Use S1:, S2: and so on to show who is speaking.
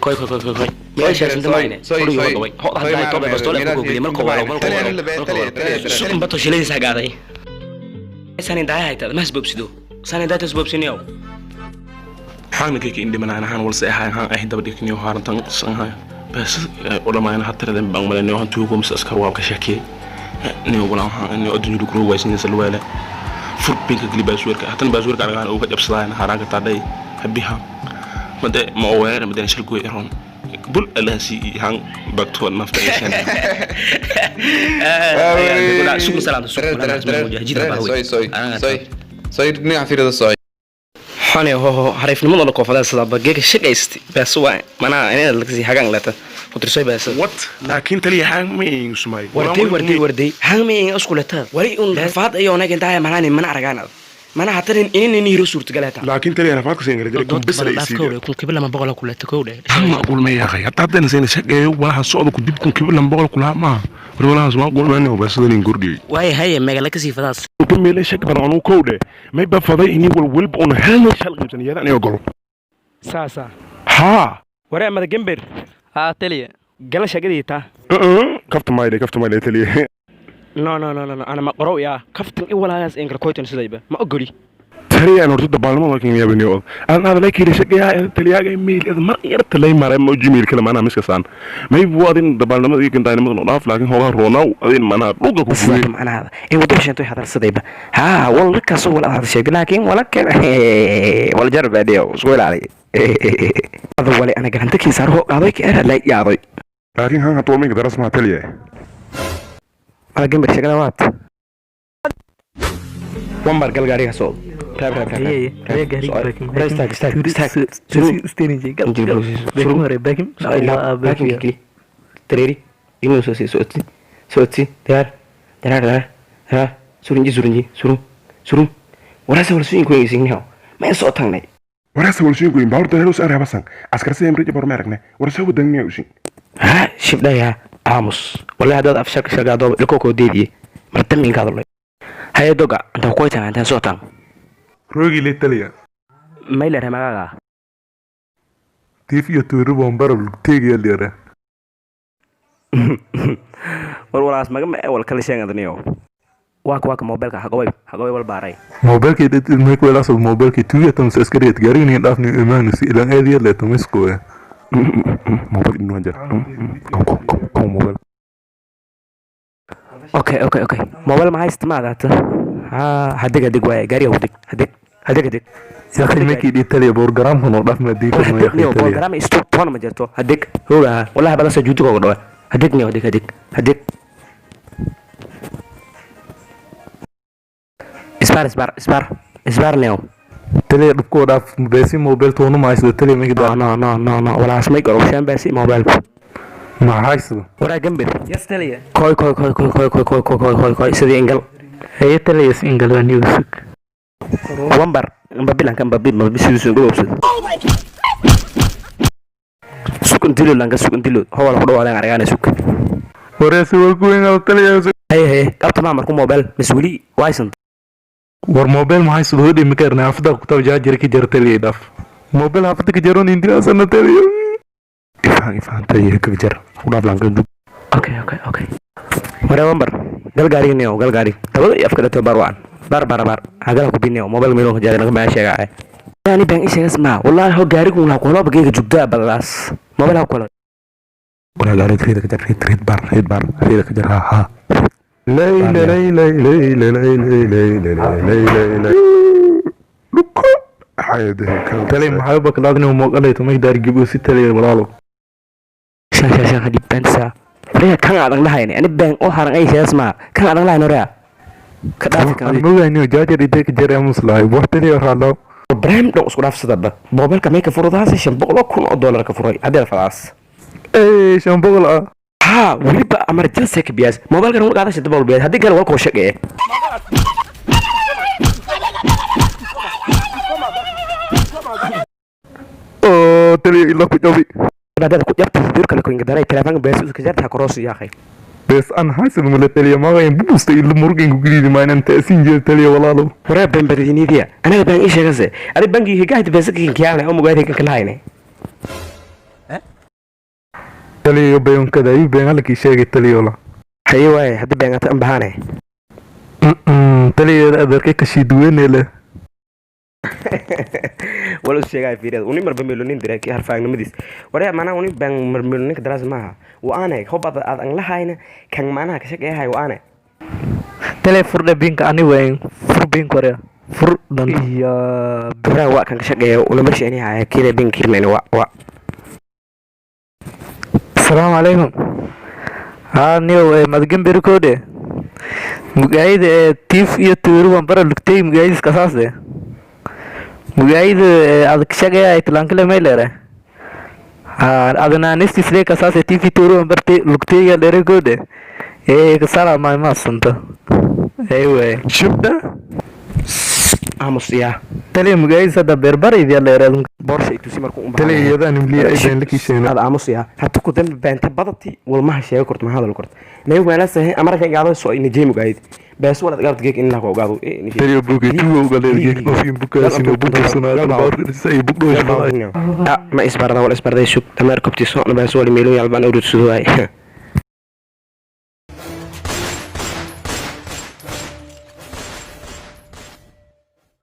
S1: Koy koy koy koy koy. Meeshaas inta mayne. Furiyo gabay. Ho hadda ay tobe bastoole ku gogli markuu waro markuu waro. Suqun bato shiladiisa gaaday. Sanin daaya hayta ma hasbobsido. Sanin daaya hasbobsiniyo.
S2: Xaana kayka indhimanaan ahaan walse ahaan haan ahin daba dhigniyo haarantan sanhayo bas odhamaayna hatiraden baan malaynayo han tuugo mise askar waa ka shakiyey niyo walaa waxaan niyo adduunyada guruu waysinaysa luweele fur binka geli baasweerka hatan baasweerka anagaan uga jabsadaayan haaraanka taadhay habiha made ma oweere madena shalgoy eron bul alaasi han bagto nafta aysan.
S1: Sukun salaam sukun.
S3: Soy soy soy soy dhinaca fiirada soy.
S1: Xone ho ho xariifnimada la koofada sida bageega shaqaysti baas waa mana inaad lagsi hagaan lata ku tirsoy baas.
S2: What? Laakiin taliya haan ma iin sumay.
S1: Warday warday warday haan ma iin isku lata wali un rafaad ayo naga intaa mana mana aragaan mana hatan in in hiro suurtagalata.
S2: Laakiin taliya rafaadka seen gara kun bas la isiiyo.
S1: Kun kibla ma boqol ku lata kowdhe.
S2: Han macquul ma yaaqay hatta haddana seen shaqeeyo walaha socda ku dib kun kibla boqol kula ma war walahaas macquul ma inuu basadan in gordhiyey.
S1: Waay haye meega ka sii fadaas.
S2: Ku meelay shaq badan anuu kowdhe may ba faday inii wal walba una helno shal qaybsan iyada aniga golo.
S1: Saasa.
S2: Haa.
S1: Waree mada gember.
S4: Haa taliya.
S1: Gala shaqadii taa.
S2: Kafta maydhe kafta maydhe taliya.
S1: No no no no ana ma qorow yaa kaftan i walaagaas in kala koytan sidayba ma ogoli.
S2: Taliya aan horta dabaalnimo markan yaabaniyo aan aad la kiiri shaqeeyaa taliyaaga email id mar yar talay maray ma gmail kala maana miska saan may buu adin dabaalnimada iyo kintaynimada no dhaaf laakiin hoogaa roonaw adin maana dhuga ku
S1: sidaa macnaha in wado sheento hadal sidayba ha wala kaasoo wala hadal sheeg laakiin wala kale wala jarab adiyo isku ilaali hada wali ana gacanta kiin saaro qaaday ka era la yaaday.
S2: Laakiin han hatuu minka daras maa taliya.
S1: Mala gambar shaqada waat wambar gal gaariga soo reeb reeb reeb reeb istaag istaag istaag suru tareeri inuu soo sii socodsi socodsi diyaar diyaar diyaar diyaar surunji surunji surun surun waraase wala suyin kuingeysignihaw ma in soo tagnay.
S2: Waraasa wala suyin kuyin baawr dareero saar habasan askar sidee mrija bor ma aragne warasa wadanniya usin.
S1: Ha shibdhaya aamus wallahi haddaad af shaka shagaadooba ilkoo koo deediye mar dambi inkaad olay haye doga intaan kuwaytan intaan soo tan.
S5: Roogi le taliya.
S1: Maylare magaaga.
S5: Tiif iyo tuuri bombaro lugteegiya liyara.
S1: War walaas maga ma wal kala sheegadniyo waaka waaka mobilka hagaway hagaway wal baaray.
S5: Mobilkii dad ilmay ku welaasoo mobilkii tuuya tamse askariyeed gaarigni dhaafni imaanisi ilaan aadiyad le tamiskoe.
S2: Mobil inuu hanjar kom kom kom kom mobil.
S1: Okay okay okay mobile ma haysta ma adaata ha hadig hadig waaye gaariga ku dig hadig hadig hadig.
S5: Yakhi makii dhii taliya borogaraamkan oo dhaaf ma diifano
S1: hadig
S5: yakhi
S1: niyo
S5: taliya.
S1: Program istu toona ma jirto hadig hoogaha wallahi balasa juujiga uga dhawa hadig niyo hadig hadig hadig isbaar isbaar isbaar isbaar niyo.
S5: Taliya dhubkoo dhaaf beesi mobil toonu ma haysado taliya makii
S1: no
S5: dhaaf.
S1: No no no no walaas may garo shan baasi mobile.
S5: Ma haysado.
S1: Waraa gambir.
S4: Yes taliya.
S1: Koy koy koy koy koy koy koy koy koy koy koy sidii ingal.
S4: Haye taliya is ingal waa newsug.
S1: Wambar mbabilanka mbabi mbabi sidiisu uga wabsad sukun dilo lanka sukun dilo howal ku dhawaadaan aragaana suk.
S5: Wareesi waa kuweyn taliya.
S1: Haye haye qabta maa marku mobile mas weli waysan.
S5: War mobil ma haysado hodhi ma karna xaafada ku tab jaajir ka jar taliya dhaaf mobil xaafada ka jaroon indiyaasana taliya
S2: ifaan ifaan taliya ka jar ku dhaaf lanka dub.
S1: Okay okay okay ware wambar gal gaariga niyo gal gaari dabada iyo afka dhato bar wacan bar bar bar hagala ku biniyo mobile meeloo ka jaaray laga maa sheegaa yani baan isheegas ma wallahi ho gaarigu la qolo bageega jugdaa baldaas mobile ha kolo.
S2: Walaa gaari reeda ka jar reed reed bar reed bar reeda ka jar ha ha.
S5: Lay lay lay lay lay lay lay lay lay lay lay lay.
S2: Dhuko xayadahe kan.
S5: Taliya maxaa bakalaadni mooqalayto may daar gibo si taliya walaalo.
S1: Shan shan shan hadii bansa reer kan adan lahayne ani baan oo haran ay sheegas ma kan adan lahayne reer ka dhaafi kan.
S5: Aan mogaynio jaajar intee ka jaray amuslahay wax taliya raalo.
S1: Ibrahim dhan isku dhaafsadaba mobilka may ka furudaas 500,000 oo dollar ka furay hadii la fadaas.
S5: Ee 500 ah.
S1: Ha weliba emergency ka biyaas mobilka nuu qaada shida boqol biyaas haddii kale walkoo shaqeeye.
S5: Oo taliya ila ku jabi.
S1: Hadaad ku jabta dir kale ku ingadaray telefoonka bees iska jarta cross yaa akhay.
S5: Bes aan haysan mala taliya magayn bubusta ila murgan ku gididi maanan taasin jeer taliya walaalo.
S1: Waree been badiniidiya anaga baan ii sheegase adi bangiga higahdi beesa kinkiyaale oo mugaadi kan kala hayne.
S5: Taliyo, beyonkada ayu been halkii sheegay, taliyola.
S1: Haye waaye, haddii beengata an bahaane.
S5: Taliyo, adeerkay kashiidweyne leh.
S1: Wala u sheegaya, fiiriyada uni marba meelonin dira ki harfaagnimadiis waryaa. Macnaha uni baan mar meeloninka daraas maaha waane hob aad aad an lahayna kan macnaha ka shaqeeyahay waane.
S4: Taliya, furdhe binka ani wayn fur bink warya fur dan iya.
S1: Braa waa kan ka shaqeeya una marsha ini haya kida bin kirmen wa wa.
S4: Asalaamu calaykum. Haa niyow, madgamberi koodhe mugaayida ee tiif iyo tuuru bambara lugtay mugaayidis kasaase mugaayida adag shaqeeya itlankile maylere adananistisle kasaase tiif iyo tuuru bambarte lugtayga dhere koodhe ee kasala maaymaasanta aywaay.
S5: Shubda.
S1: Aamus yaa.
S4: Taliya, mugaayidis hadda beerbaraydiya dheere.
S1: Boorsha itusi markuu un.
S5: Taliyo, iyadaan imliya ay been lakii sheegna.
S1: Aad aamus yaa, hata ku dambe beenta badati walmaha sheego korto ma hadal korto may weelasahay amarka gaado soo ina jeemi gaayid bees wala gaabta geek in la ku ogaado.
S5: Taliyo, bugay tuwa ugaleergeek ofin bukaasino bukusanaad baarkadisa ay bugdhooshaay.
S1: Ma isbarada wala isbarday sug dameer kobti soo bees wala meelo yalban urudsudo waay.